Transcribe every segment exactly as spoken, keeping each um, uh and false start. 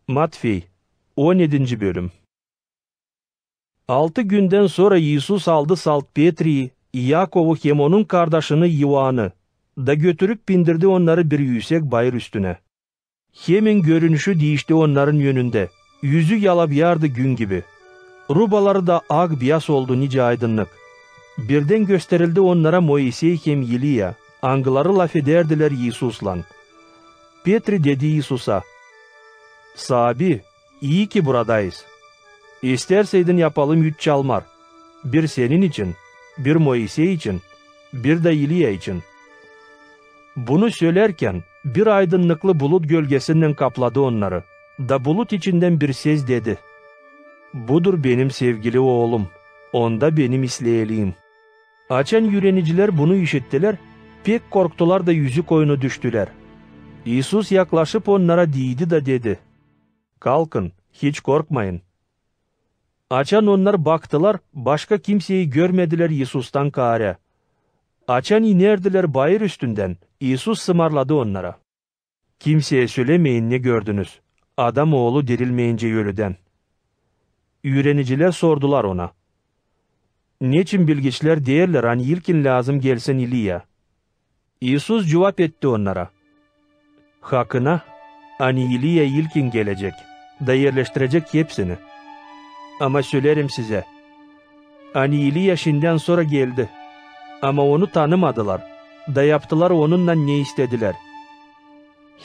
Matfey, on edinci bölüm. Altı gündän sora İisus aldı salt Petriyi, İakovu hem onun kardaşını İoannı, da götürüp bindirdi onnarı bir üüsek bayır üstünä. Hemen görünüşü diişti onnarın önündä, üzü yalavıyardı gün gibi. Rubaları da ak-biyaz oldu, nicä aydınnık. Birdän gösterildi onnara Moisey hem İliya, angıları lafedärdilär İisuslan. Petri dedi İisusa: «Saabi, ii ki buradayız. İstärseydin, yapalım üç çalmar: bir senin için, bir Moisey için, bir dä İliya için». Bunu sölärkän, bir aydınnıklı bulut gölgesindän kapladı onnarı, da bulut içindän bir ses dedi: «Budur benim sevgili Oolum, Onda benim isleyeliim». Açan üürenicilär bunu işittilär, pek korktular da üzük oynu düştülär. İisus yaklaşıp onnara diidi da dedi: «Kalkın, hiç korkmayın». Açan onnar baktılar, başka kimseyi görmedilär İisustan kaarä. Açan inerdilär bayır üstündän, İisus sımarladı onnara: «Kimseyä sölemeyin, ne gördünüz Adam Oolu dirilmeyincä ölüdän». Üürenicilär sordular Ona: «Neçin bilgiçlär deerlär, ani ilkin lääzım gelsin İliya?» İisus cuvap etti onnara: «Hakına, ani İliya ilkin gelecek da erleştirecek hepsini. Ama söleerim sizä, ani İliya şindän sora geldi, ama onu tanımadılar, da yaptılar Onunnan ne istedilär.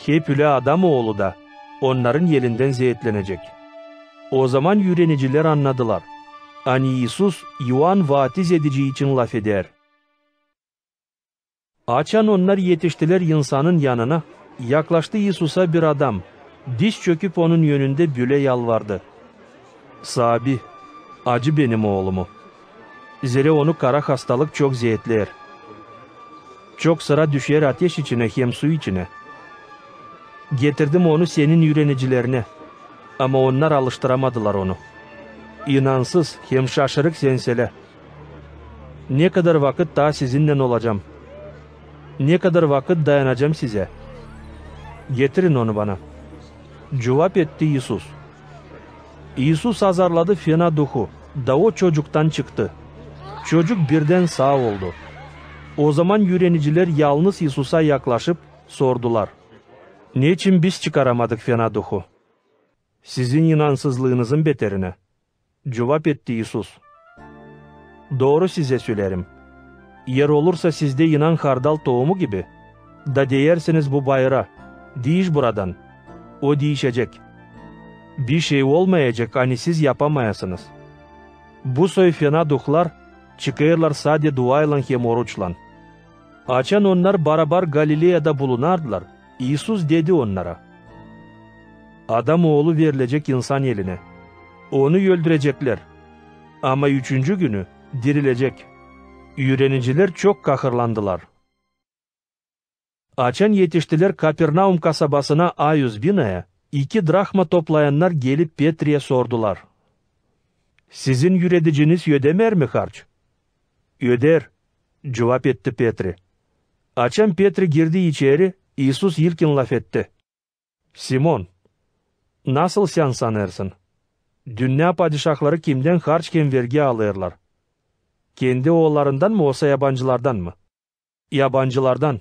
Hep ölä Adam Oolu da onnarın elindän zeetlenecek». Ozaman üürenicilär annadılar, ani İisus İoan vaatiz edici için lafedär. Açan onnar etiştilär insanın yanına, yaklaştı İisusa bir adam, diz çöküp Onun önündä bölä yalvardı: «Saabi, acı benim oolumu, zerä onu kara hastalık çok zeetleer. Çok sıra düşer ateş içinä hem su içinä. Getirdim onu Senin üürenicilerinä, ama onnar alıştıramadılar onu. İnansız hem şaşırık senselä. Ne kadar vakıt taa Sizinnän olacam? Ne kadar vakıt dayanacam Sizä? Getirin onu Bana», cuvap etti İisus. İisus azarladı fena duhu, da o çocuktan çıktı. Çocuk birdän saa oldu. Ozaman üürenicilär yalnız İisusa yaklaşıp sordular: «Neçin biz çıkaramadık fena duhu?» «Sizin inansızlıınızın beterinä», cuvap etti İisus, «dooru sizä söleerim: eer olursa sizdä inan hardal tohumu gibi, da deersiniz bu bayıra: diiş buradan, o diişecek. Bişey olmayacek, ani siz yapamayasınız. Bu soy fena duhlar çıkêrlar sade duaylan hem oruçlan». Açan onnar barabar Galileyada bulunardılar, İisus dedi onnara: «Adam Oolu verilecek insan elinä. Onu öldüreceklär, ama üçüncü günü dirilecek». Üürenicilär çok kahırlandılar. Açan etiştilär Kapernaum kasabasına ayuz binaya, iki drahma toplayannar gelip Petriye sordular: «Sizin üürediciniz ödemeer mi harç?» «Öder», cuvap etti Petri. Açan Petri girdi içeri, İisus ilkin lafetti: «Simon, nasıl sän sanêrsın, dünnä padişahları kimdän harç hem vergi alêrlar? Kendi oollarından mı, osa yabancılardan mı?» «Yabancılardan»,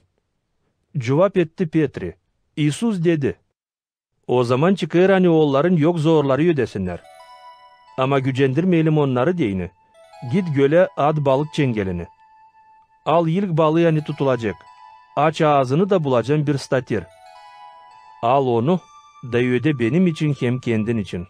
cuvap etti Petri. İisus dedi: «Ozaman çıkêr, ani oolların yok zorları ödesinnär. Ama gücendirmeyelim onnarı deyni, git gölä, at balık çengelini. Al ilk balıı, ani tutulacek, aç aazını da bulacan bir stater. Al onu da öde benim için hem kendin için».